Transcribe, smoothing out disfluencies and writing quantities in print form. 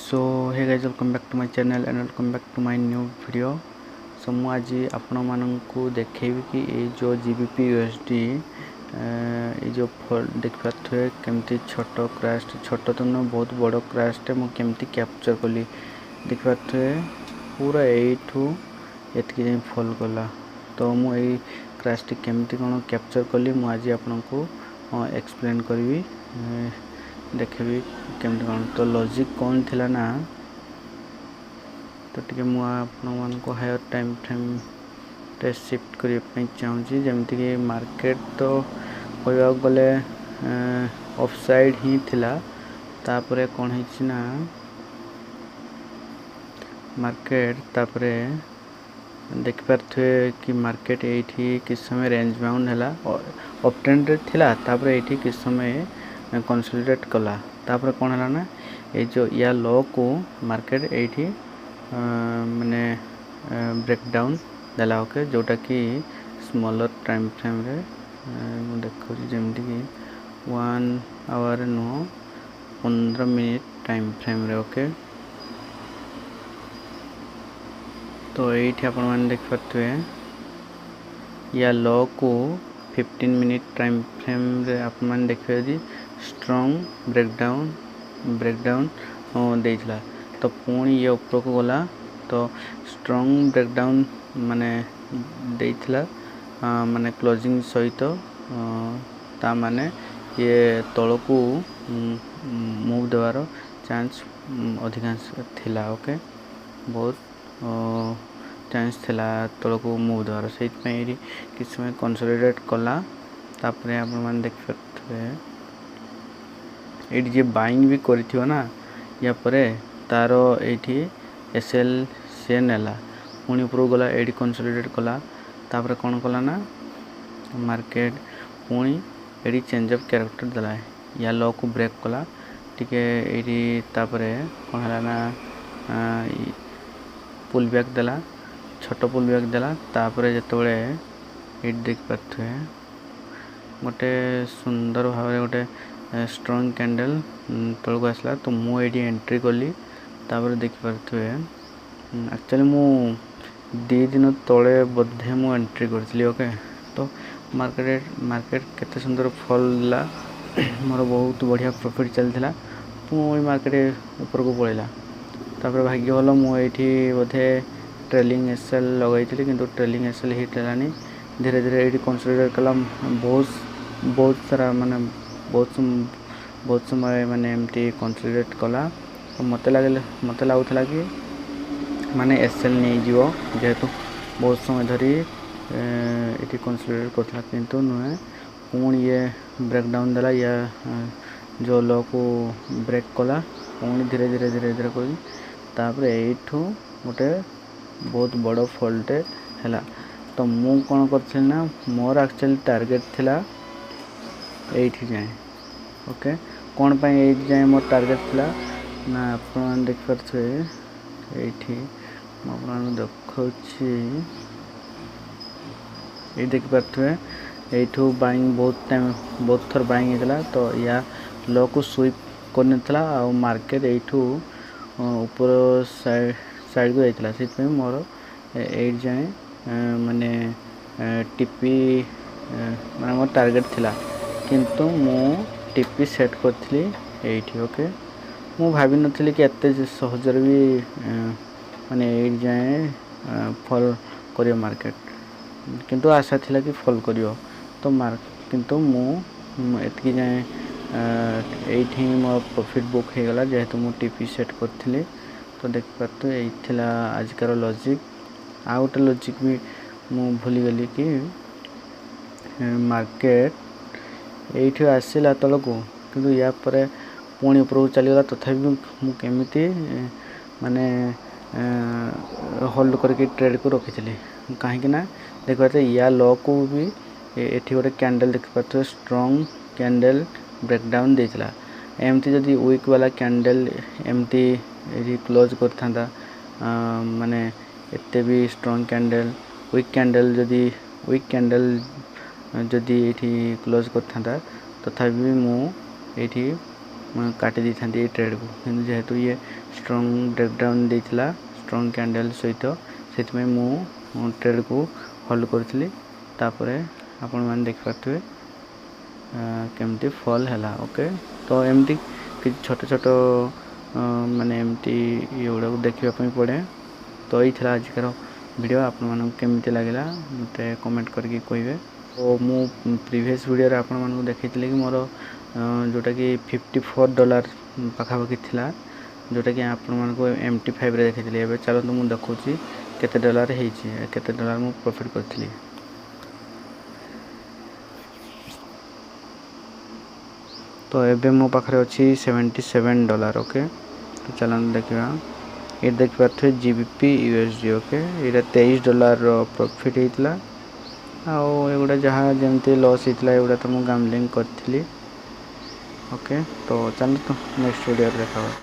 So hey guys, welcome back to my channel and welcome back to my new video. So ମୁଁ ଆଜି ଆପଣମାନଙ୍କୁ ଦେଖେଇବି କି ଏଇ ଯେଉଁ GBP USD, ଏଇ ଯେଉଁ ଫଲ୍ ଦେଖିପାରୁଥିବେ, କେମିତି ଛୋଟ କ୍ରାସ୍, ଛୋଟ ତ ନୁହେଁ, ବହୁତ ବଡ଼ କ୍ରାସ୍ଟେ ମୁଁ କେମିତି କ୍ୟାପଚର୍ କଲି। ଦେଖିପାରୁଥିବେ, ପୁରା ଏଇଠୁ ଏତିକି ଯାଏଁ ଫଲ୍ କଲା। ତ ମୁଁ ଏଇ କ୍ରାସ୍ଟି କେମିତି କ'ଣ କ୍ୟାପଚର୍ କଲି, ମୁଁ ଆଜି ଆପଣଙ୍କୁ ଏକ୍ସପ୍ଲେନ୍ କରିବି, ଦେଖିବି କେମିତି କ'ଣ। ତ ଲଜିକ୍ କ'ଣ ଥିଲା ନା, ତ ଟିକେ ମୁଁ ଆପଣମାନଙ୍କୁ ହାୟର ଟାଇମ୍ ଫ୍ରେମ୍ରେ ସିଫ୍ଟ କରିବା ପାଇଁ ଚାହୁଁଛି। ଯେମିତିକି ମାର୍କେଟ ତ କହିବାକୁ ଗଲେ ଅଫ୍ ସାଇଡ଼୍ ହିଁ ଥିଲା। ତାପରେ କ'ଣ ହେଇଛି ନା, ମାର୍କେଟ ତାପରେ ଦେଖିପାରୁଥିବେ କି ମାର୍କେଟ ଏଇଠି କିଛି ସମୟ ରେଞ୍ଜ ବାଉଣ୍ଡ ହେଲା, ଅପ୍ ଟ୍ରେଣ୍ଡରେ ଥିଲା। ତାପରେ ଏଇଠି କିଛି ସମୟ କନସଲିଡେଟ୍ କଲା। ତାପରେ କ'ଣ ହେଲା ନା, ଏଇ ଯେଉଁ ୟା ଲୋକୁ ମାର୍କେଟ ଏଇଠି ମାନେ ବ୍ରେକ୍ ଡାଉନ୍ ଦେଲା, ଓକେ। ଯେଉଁଟାକି ସ୍ମଲର୍ ଟାଇମ୍ ଫ୍ରେମ୍ରେ ମୁଁ ଦେଖାଉଛି, ଯେମିତିକି 1 ଆୱାର ନୁହଁ, 15 ମିନିଟ୍ ଟାଇମ୍ ଫ୍ରେମ୍ରେ, ଓକେ। ତ ଏଇଠି ଆପଣମାନେ ଦେଖିପାରୁଥିବେ, ୟା ଲୋକୁ 15 ମିନିଟ୍ ଟାଇମ୍ ଫ୍ରେମ୍ରେ ଆପଣମାନେ ଦେଖିବେ ଯଦି ଷ୍ଟ୍ରଙ୍ଗ ବ୍ରେକ୍ଡାଉନ୍ ଦେଇଥିଲା। ତ ପୁଣି ଇଏ ଉପରକୁ ଗଲା। ତ ଷ୍ଟ୍ରଙ୍ଗ ବ୍ରେକ୍ଡାଉନ୍ ମାନେ ଦେଇଥିଲା, ମାନେ କ୍ଲୋଜିଂ ସହିତ, ତା ମାନେ ଇଏ ତଳକୁ ମୁଭ୍ ଦେବାର ଚାନ୍ସ ଅଧିକାଂଶ ଥିଲା, ଓକେ। ବହୁତ ଚାନ୍ସ ଥିଲା ତଳକୁ ମୁଭ୍ ଦେବାର। ସେଇଥିପାଇଁ ଏଇଠି କିଛି ସମୟ କନସଲିଡେଟ୍ କଲା। ତାପରେ ଆପଣମାନେ ଦେଖିପାରୁଥିବେ, ଏଇଠି ଯିଏ ବାଇଂ ବି କରିଥିବ ନା, ୟା ପରେ ତାର ଏଇଠି ଏସ୍ ଏଲ୍ ସିଏ ନେଲା। ପୁଣି ଉପରକୁ ଗଲା, ଏଇଠି କନସଲିଡେଟ୍ କଲା। ତାପରେ କ'ଣ କଲା ନା, ମାର୍କେଟ ପୁଣି ଏଇଠି ଚେଞ୍ଜ ଅଫ୍ କ୍ୟାରେକ୍ଟର ଦେଲା, ୟା ଲୋକୁ ବ୍ରେକ୍ କଲା ଟିକେ ଏଇଠି। ତାପରେ କ'ଣ ହେଲା ନା, ପୁଲ୍ ବ୍ୟାକ୍ ଦେଲା, ଛୋଟ ପୁଲ୍ ବ୍ୟାକ୍ ଦେଲା। ତାପରେ ଯେତେବେଳେ ଏଇଠି ଦେଖିପାରୁଥିବେ, ଗୋଟେ ସୁନ୍ଦର ଭାବରେ ଗୋଟେ ଷ୍ଟ୍ରଙ୍ଗ କ୍ୟାଣ୍ଡେଲ୍ ତଳକୁ ଆସିଲା। ତ ମୁଁ ଏଇଠି ଏଣ୍ଟ୍ରି କଲି। ତାପରେ ଦେଖିପାରୁଥିବେ, ଆକ୍ଚୁଆଲି ମୁଁ 2 ଦିନ ତଳେ ବୋଧେ ମୁଁ ଏଣ୍ଟ୍ରି କରିଥିଲି, ଓକେ। ତ ମାର୍କେଟ କେତେ ସୁନ୍ଦର ଫଲ୍ ଦେଲା, ମୋର ବହୁତ ବଢ଼ିଆ ପ୍ରଫିଟ୍ ଚାଲିଥିଲା। ପୁଣି ମାର୍କେଟ ଉପରକୁ ପଳେଇଲା। ତାପରେ ଭାଗ୍ୟ ଭଲ, ମୁଁ ଏଇଠି ବୋଧେ ଟ୍ରେଲିଂ ଏସ୍ ଏଲ୍ ଲଗାଇଥିଲି, କିନ୍ତୁ ଟ୍ରେଲିଂ ଏସ୍ ଏଲ୍ ହିଟ୍ ହେଲାନି। ଧୀରେ ଧୀରେ ଏଇଠି କନସଲିଡେଟ୍ କଲା ବହୁତ ବହୁତ ସାରା, ମାନେ ବହୁତ ବହୁତ ସମୟ ମାନେ ଏମିତି କନସଲିଡେଟ୍ କଲା। ତ ମୋତେ ଲାଗୁଥିଲା କି ମାନେ ଏସ୍ ଏଲ୍ ନେଇଯିବ, ଯେହେତୁ ବହୁତ ସମୟ ଧରି ଏଠି କନସଲିଡେଟ୍ କରୁଥିଲା, କିନ୍ତୁ ନୁହେଁ। ପୁଣି ଇଏ ବ୍ରେକ୍ଡାଉନ୍ ଦେଲା, ଇଏ ଯେଉଁ ଲୋକୁ ବ୍ରେକ୍ କଲା। ପୁଣି ଧୀରେ ଧୀରେ ଧୀରେ ଧୀରେ କରି ତାପରେ ଏଇଠୁ ଗୋଟେ ବହୁତ ବଡ଼ ଫଲ୍ଟେ ହେଲା। ତ ମୁଁ କ'ଣ କରିଥିଲି ନା, ମୋର ଆକ୍ଚୁଆଲି ଟାର୍ଗେଟ୍ ଥିଲା ଏଇଠି ଯାଏଁ, ଓକେ। କ'ଣ ପାଇଁ ଏଇଠି ଯାଏଁ ମୋର ଟାର୍ଗେଟ୍ ଥିଲା ନା, ଆପଣମାନେ ଦେଖିପାରୁଥିବେ, ଏଇଠି ମୁଁ ଆପଣମାନଙ୍କୁ ଦେଖାଉଛି। ଏଇ ଦେଖିପାରୁଥିବେ, ଏଇଠୁ ବାଇଂ ବହୁତ ଟାଇମ୍, ବହୁତ ଥର ବାଇଂ ହେଇଥିଲା। ତ ୟା ଲୋକୁ ସୁଇପ୍ କରିନଥିଲା ଆଉ ମାର୍କେଟ ଏଇଠୁ ଉପର ସାଇଡ଼କୁ ଯାଇଥିଲା। ସେଇଥିପାଇଁ ମୋର ଏଇଠି ଯାଏଁ ମାନେ ଟିପି, ମାନେ ମୋର ଟାର୍ଗେଟ୍ ଥିଲା, କିନ୍ତୁ ମୁଁ ଟିପି ସେଟ୍ କରିଥିଲି ଏଇଠି, ଓକେ। ମୁଁ ଭାବିନଥିଲି କି ଏତେ ସହଜରେ ବି ମାନେ ଏଇଠି ଯାଏଁ ଫଲ୍ କରିବ ମାର୍କେଟ, କିନ୍ତୁ ଆଶା ଥିଲା କି ଫଲ୍ କରିବ। ତ କିନ୍ତୁ ମୁଁ ଏତିକି ଯାଏଁ, ଏଇଠି ହିଁ ମୋ ପ୍ରଫିଟ୍ ବୁକ୍ ହେଇଗଲା, ଯେହେତୁ ମୁଁ ଟିପି ସେଟ୍ କରିଥିଲି। ତ ଦେଖିପାରୁଥିବେ, ଏଇ ଥିଲା ଆଜିକାର ଲଜିକ୍। ଆଉ ଗୋଟେ ଲଜିକ୍ ବି ମୁଁ ଭୁଲିଗଲି କି ମାର୍କେଟ ଏଇଠି ଆସିଲା ତଳକୁ, କିନ୍ତୁ ୟା ପରେ ପୁଣି ଉପରକୁ ଚାଲିଗଲା। ତଥାପି ମୁଁ କେମିତି ମାନେ ହୋଲ୍ଡ କରିକି ଟ୍ରେଡ଼କୁ ରଖିଥିଲି, କାହିଁକି ନା ଦେଖିପାରୁଥିବେ, ୟା ଲୋକୁ ବି ଏଠି ଗୋଟେ କ୍ୟାଣ୍ଡେଲ୍ ଦେଖିପାରୁଥିବେ, ଷ୍ଟ୍ରଙ୍ଗ କ୍ୟାଣ୍ଡେଲ୍ ବ୍ରେକ୍ଡାଉନ୍ ଦେଇଥିଲା। ଏମିତି ଯଦି ୱିକ୍ ବାଲା କ୍ୟାଣ୍ଡେଲ୍ ଏମିତି ଏଠି କ୍ଲୋଜ୍ କରିଥାନ୍ତା, ମାନେ ଏତେ ବି ଷ୍ଟ୍ରଙ୍ଗ କ୍ୟାଣ୍ଡେଲ୍, ୱିକ୍ କ୍ୟାଣ୍ଡେଲ୍ ଯଦି, ୱିକ୍ କ୍ୟାଣ୍ଡେଲ୍ ଯଦି ଏଇଠି କ୍ଲୋଜ୍ କରିଥାନ୍ତା, ତଥାପି ବି ମୁଁ ଏଇଠି କାଟି ଦେଇଥାନ୍ତି ଏଇ ଟ୍ରେଡ଼କୁ। କିନ୍ତୁ ଯେହେତୁ ଇଏ ଷ୍ଟ୍ରଙ୍ଗ ବ୍ରେକ୍ଡାଉନ୍ ଦେଇଥିଲା ଷ୍ଟ୍ରଙ୍ଗ କ୍ୟାଣ୍ଡେଲ୍ ସହିତ, ସେଥିପାଇଁ ମୁଁ ଟ୍ରେଡ଼କୁ ହୋଲ୍ଡ କରିଥିଲି। ତାପରେ ଆପଣମାନେ ଦେଖିପାରୁଥିବେ କେମିତି ଫଲ୍ ହେଲା। ଓକେ, ତ ଏମିତି କିଛି ଛୋଟ ଛୋଟ ମାନେ ଏମିତି ଇଏ ଗୁଡ଼ାକୁ ଦେଖିବା ପାଇଁ ପଡ଼େ। ତ ଏଇ ଥିଲା ଆଜିକାର ଭିଡ଼ିଓ। ଆପଣମାନଙ୍କୁ କେମିତି ଲାଗିଲା ମୋତେ କମେଣ୍ଟ କରିକି କହିବେ। ଓ ମୁଁ ପ୍ରିଭିୟସ୍ ଭିଡ଼ିଓରେ ଆପଣମାନଙ୍କୁ ଦେଖେଇଥିଲି କି ମୋର ଯେଉଁଟାକି $54 ପାଖାପାଖି ଥିଲା, ଯେଉଁଟାକି ଆପଣମାନଙ୍କୁ MT5ରେ ଦେଖେଇଥିଲି। ଏବେ ଚାଲନ୍ତୁ ମୁଁ ଦେଖାଉଛି କେତେ ଡଲାର ହେଇଛି, କେତେ ଡଲାର ମୁଁ ପ୍ରଫିଟ୍ କରିଥିଲି। ତ ଏବେ ମୋ ପାଖରେ ଅଛି $77। ଓକେ, ତ ଚାଲନ୍ତୁ ଦେଖିବା। ଏଇଠି ଦେଖିପାରୁଥିବେ GBP USD। Okay, ଏଇଟା $23ର ପ୍ରଫିଟ୍ ହେଇଥିଲା। ଆଉ ଏଗୁଡ଼ା ଯାହା ଯେମିତି ଲସ୍ ହେଇଥିଲା ଏଗୁଡ଼ା ତ ମୁଁ ଗାମ୍ବଲିଂ କରିଥିଲି। ଓକେ, ତ ଚାଲନ୍ତୁ ନେକ୍ସଟ ଭିଡ଼ିଓରେ ଦେଖା ହବା।